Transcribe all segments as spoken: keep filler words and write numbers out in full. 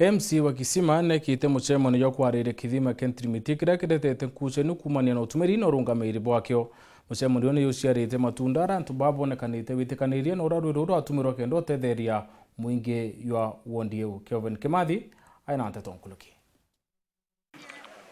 M C A wa Kisima neekite mucemanio jwa kwariria kithima kia Ntirimiti kiria kiretete nkucanio kuumania na utumiri na urungamiiri bwakio. Mucemanio ni juciarite matunda aria antu babonekanite witikanirie na uria rwiri ruratumirwa kenda utetheria mwingi jwa wondi iu. Kelvin Kimathi aina nteto nkuruki.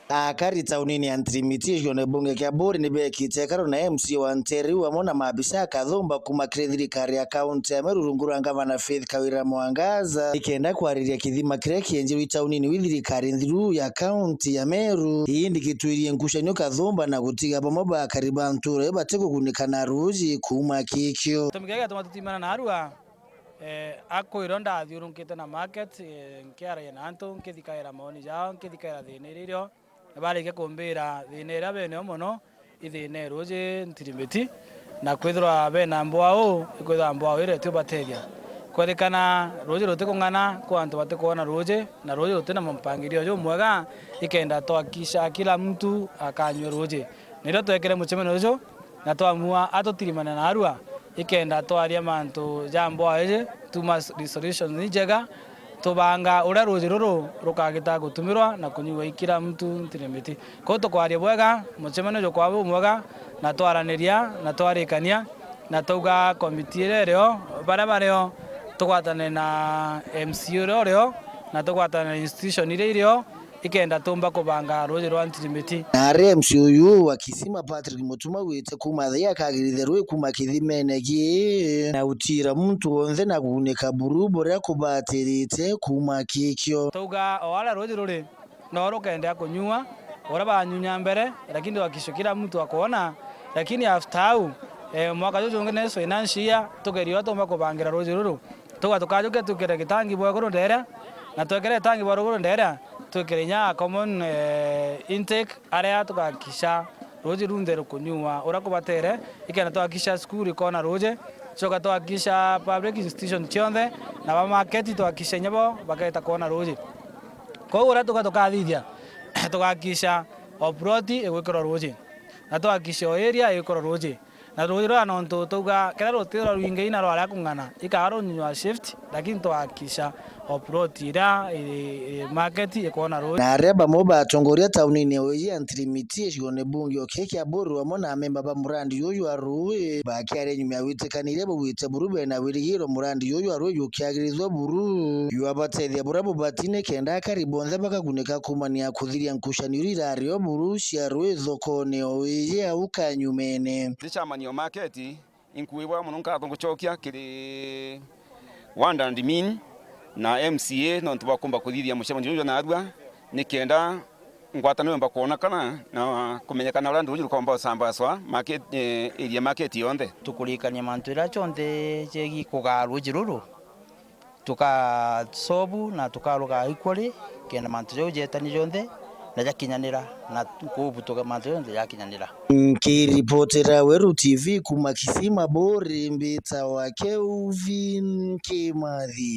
Akari taunini ya Ntirimiti, gicione bunge kia Buuri, ni beekite ikaro na M C A wa nteere iu amwe na maabisa a Kathumba kuuma kiri thirikari ya kaunti ya Meru rungu rwa ngavana Faith Kawira Mwangaza, ikenda kwariria kithima kiria kienjirwe taunini wi thirikari nthiru ya kaunti ya Meru. Indi gitwirie nkucanio Kathumba na gutiga bamwe ba akari ba ntuura iu batikugunika na ruuji kuuma kikio. Gitumi kiria giatuma tutimana na arua, Eh, akwirwa ndathiurunkite na market, eh, nkiaragia na antu, nkithikaira maoni jao, nkithikaira thiina iria irio, na barikia kumbira thiina iria benayo mono, i thiina ya ruuji Ntirimiti, na kwithirwa bena mbwau, ikwithirwa mbwau iria itiubatethia. Kwerikana ruuji rutikung'ana kwa antu batikwona ruuji, na ruuji rutina mpangilio jumwega, ikenda twakisha kila mtu akanyua ruuji. Nirio twekire mucemanio juju, na twamua atutirimane na arua, ikenda twaria mantu ja mbwaa iji, tuma s-, resolutions injega, tubanga uria ruuji ruru rukagita gutumirwa na kunyuwa i kila mtu Ntirimiti. Kwou tukwaria bwega, mucemanio jukwaa bumwega, na twaraniria, na twarikania, na twauga komiti iria irio, baria bario, tugwatane na M C A uria urio, na tugwatane na institution iria irio, ikenda tumba kubanga ruuji rwa Ntirimiti. Na aria M C A uyu wa Kisima Patrick Mutuma augite kuuma thaa ii akagirithia ruuji kuuma kithimene gii na gutiira muntu wonthe na kugunika buru buria kubatirite kuuma kikio. Twauga o aria ruuji ruri no rukendeea kunyua, uria banyunya mbere, lakini tuhakikishe kila mtu akoona, lakini after au, eh, mwaka juju jungi next financial year, tugerie uria tumba kubangira ruuji ruru. Tuga tukajukia twikire gitangi bwa iguru nderia, na twekire gitangi bwa iguru nderia, twikire inya a common, eh, intake, aria tugakisha ruuji runthe rukunyua uria kubatere, ikenda twakisha cukuru ikona ruuji, coka twakisha public institution cionthe, na ba market twakisha inya bo baketa kwona ruuji. Kwou uria tuga tukathithia, tugakisha o plot igwikirwa ruuji, na twakisha o area igwikirwa ruuji. Na ruuji ruria nontu twauga kethira rutithirwa rwingi na rwaria kung'ana, ikaa runyua shift, lakini twahakikisha o plot iria iri, iri market ikwona ruuji. Na aria bamwe ba atongoria taunini ya Uiji ya Ntirimiti, gicigoone bunge o kii kia Buuri, amwe na amemba ba murandi juju jwa ruuji, bakiaria nyuma ya witikaniria baugite buru bena wirigiro murandi juju jwa ruuji jukiagirithua buru, jwabatethia buria bubati nikenda akari bonthe bakagunika kuumania kuthiria nkucanio iria irari o buru cia ruuji thokone o Uiji au kanyumene. Ndi chairman o market, inkuigwa mono nkatho ngucokia kiri Ward and Admin na M C A nontu bwa kumba kuthithia mucemanio juju narua, nikenda ngwataniro yomba kwonekana na kumenyekana uria ruuji rukomba usambaswa market, eh, area market yonthe. Tukurikania mantu jaria jonthe jegii kugaa ruuji ruru. Tukasobu na tukaruga equally, kenda mantu jau jetani jonthe na jakinyanira, na kuubu tuga mantu jonthe jakinyanira. Nkiripotera Weru T V kuuma Kisima Buuri, mbitawa Kelvin Kimathi.